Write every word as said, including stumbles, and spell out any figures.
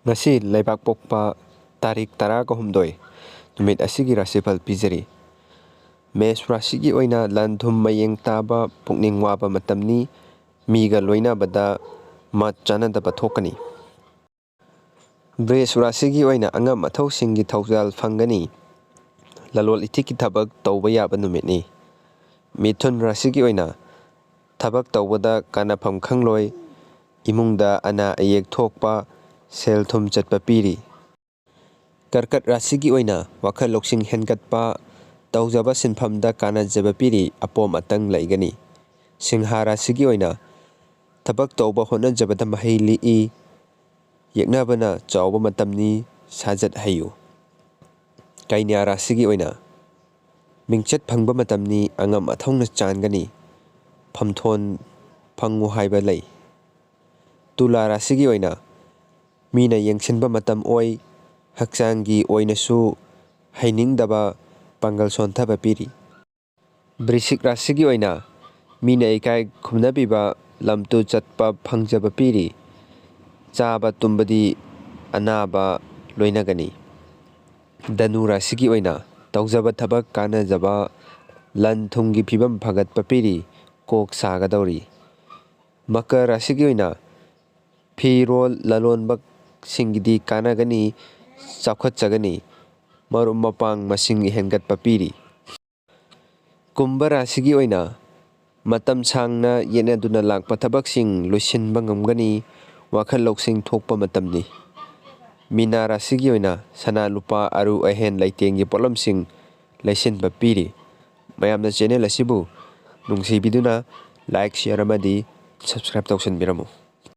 ꯉꯁꯤ ꯂꯩꯕꯥꯛꯄꯣꯛꯄ ꯇꯥꯔꯤꯛ ꯇꯔꯥꯒ ꯍꯨꯝꯗꯣꯏ ꯅꯨꯃꯤꯠ ꯑꯁꯤꯒꯤ ꯔꯥꯁꯤꯐꯜ ꯄꯤꯖꯔꯤ꯫ ꯃꯦꯁ ꯔꯥꯁꯤꯒꯤ ꯑꯣꯏꯅ ꯂꯟ ꯊꯨꯝ ꯃꯌꯦꯡ ꯇꯥꯕ, ꯄꯨꯛꯅꯤꯡ ꯋꯥꯕ ꯃꯇꯝꯅꯤ꯫ ꯃꯤꯒ ꯂꯣꯏꯅꯕꯗ ꯃꯥ ꯆꯥꯟꯅꯗꯕ ꯊꯣꯛꯀꯅꯤ꯫ ꯕ꯭ꯔꯤꯖ ꯔꯥꯁꯤꯒꯤ ꯑꯣꯏꯅ ꯑꯉꯝ ꯑꯊꯧꯁꯤꯡꯒꯤ ꯊꯧꯖꯥꯜ ꯐꯪꯒꯅꯤ꯫ ꯂꯂꯣꯟ ꯏꯇꯤꯛꯀꯤ ꯊꯕꯛ ꯇꯧꯕ ꯌꯥꯕ ꯅꯨꯃꯤꯠꯅꯤ꯫ ꯃꯤꯊꯨꯟ ꯔꯥꯁꯤꯒꯤ ꯑꯣꯏꯅ ꯊꯕꯛ ꯇꯧꯕꯗ ꯀꯥꯟꯅꯐꯝ ꯈꯪꯂꯣꯏ꯫ ꯏꯃꯨꯡꯗ ꯑꯅꯥ ꯑꯌꯦꯛ ꯊꯣꯛꯄ, ꯁꯦꯜ ꯊꯨꯝ ꯆꯠꯄ ꯄꯤꯔꯤ꯫ ꯀꯔꯀꯠ ꯔꯥꯁꯤꯒꯤ ꯑꯣꯏꯅ ꯋꯥꯈꯜ ꯂꯧꯁꯤꯡ ꯍꯦꯟꯒꯠꯄ, ꯇꯧꯖꯕ ꯁꯤꯟꯐꯝꯗ ꯀꯥꯟꯅꯖꯕ ꯄꯤꯔꯤ, ꯑꯄꯣꯝ ꯑꯇꯪ ꯂꯩꯒꯅꯤ꯫ ꯁꯤꯡꯍꯥ ꯔꯥꯁꯤꯒꯤ ꯑꯣꯏꯅ ꯊꯕꯛ ꯇꯧꯕ ꯍꯣꯠꯅꯖꯕꯗ ꯃꯍꯩ ꯂꯤꯛꯏ, ꯌꯦꯛꯅꯕꯅ ꯆꯥꯎꯕ ꯃꯇꯝꯅꯤ, ꯁꯥꯖꯠ ꯍꯩꯌꯨ꯫ ꯀꯩꯅ꯭ꯌꯥ ꯔꯥꯁꯤꯒꯤ ꯑꯣꯏꯅ ꯃꯤꯡꯆꯠ ꯐꯪꯕ ꯃꯇꯝꯅꯤ, ꯑꯉꯝ ꯑꯊꯧꯅ ꯆꯥꯟꯒꯅꯤ, ꯐꯝꯊꯣꯟ ꯐꯪꯉꯨ ꯍꯥꯏꯕ ꯂꯩ꯫ ꯇꯨꯂꯥ ꯔꯥꯁꯤꯒꯤ ꯑꯣꯏꯅ ꯃꯤꯅ ꯌꯦꯡꯁꯤꯟꯕ ꯃꯇꯝ ꯑꯣꯏ, ꯍꯛꯆꯥꯡꯒꯤ ꯑꯣꯏꯅꯁꯨ ꯍꯩꯅꯤꯡꯗꯕ, ꯄꯥꯡꯒꯜ ꯁꯣꯟꯊꯕ ꯄꯤꯔꯤ꯫ ꯕ꯭ꯔꯤꯁꯤꯛ ꯔꯥꯁꯤꯒꯤ ꯑꯣꯏꯅ ꯃꯤꯅ ꯏꯀꯥꯏ ꯈꯨꯝꯅꯕꯤꯕ, ꯂꯝ ꯇꯨ ꯆꯠꯄ ꯐꯪꯖꯕ ꯄꯤꯔꯤ꯫ ꯆꯥꯕ ꯇꯨꯝꯕꯗꯤ ꯑꯅꯥꯕ ꯂꯣꯏꯅꯒꯅꯤ꯫ ꯙꯅꯨ ꯔꯥꯁꯤꯒꯤ ꯑꯣꯏꯅ ꯇꯧꯖꯕ ꯊꯕꯛ ꯀꯥꯟꯅꯖꯕ, ꯂꯟ ꯊꯨꯝꯒꯤ ꯐꯤꯕꯝ ꯐꯒꯠꯄ ꯄꯤꯔꯤ, ꯀꯣꯛ ꯁꯥꯒꯗꯧꯔꯤ꯫ ꯃꯀꯔ ꯔꯥꯁꯤꯒꯤ ꯑꯣꯏꯅ ꯐꯤꯔꯣꯜ ꯂꯂꯣꯟꯕꯁꯤꯡꯒꯤꯗꯤ ꯀꯥꯟꯅꯒꯅꯤ, ꯆꯥꯎꯈꯠꯆꯒꯅꯤ, ꯃꯔꯨꯞ ꯃꯄꯥꯡ ꯃꯁꯤꯡ ꯍꯦꯟꯒꯠꯄ ꯄꯤꯔꯤ꯫ ꯀꯨꯝꯚ ꯔꯥꯁꯤꯒꯤ ꯑꯣꯏꯅ ꯃꯇꯝ ꯁꯥꯡꯅ ꯌꯦꯠꯅꯗꯨꯅ ꯂꯥꯛꯄ ꯊꯕꯛꯁꯤꯡ ꯂꯣꯏꯁꯤꯟꯕ ꯉꯝꯒꯅꯤ, ꯋꯥꯈꯜ ꯂꯧꯁꯤꯡ ꯊꯣꯛꯄ ꯃꯇꯝꯅꯤ꯫ ꯃꯤꯅꯥ ꯔꯥꯁꯤꯒꯤ ꯑꯣꯏꯅ ꯁꯅꯥ ꯂꯨꯄꯥ, ꯑꯔꯨ ꯑꯍꯦꯟ ꯂꯩꯇꯦꯡꯒꯤ ꯄꯣꯠꯂꯝꯁꯤꯡ ꯂꯩꯁꯤꯟꯕ ꯄꯤꯔꯤ꯫ ꯃꯌꯥꯝꯅ ꯆꯦꯅꯦꯜ ꯑꯁꯤꯕꯨ ꯅꯨꯡꯁꯤꯕꯤꯗꯨꯅ ꯂꯥꯏꯛ, ꯁꯤꯌꯔ ꯑꯃꯗꯤ ꯁꯕꯁꯀ꯭ꯔꯥꯏꯕ ꯇꯧꯁꯤꯟꯕꯤꯔꯝꯃꯨ꯫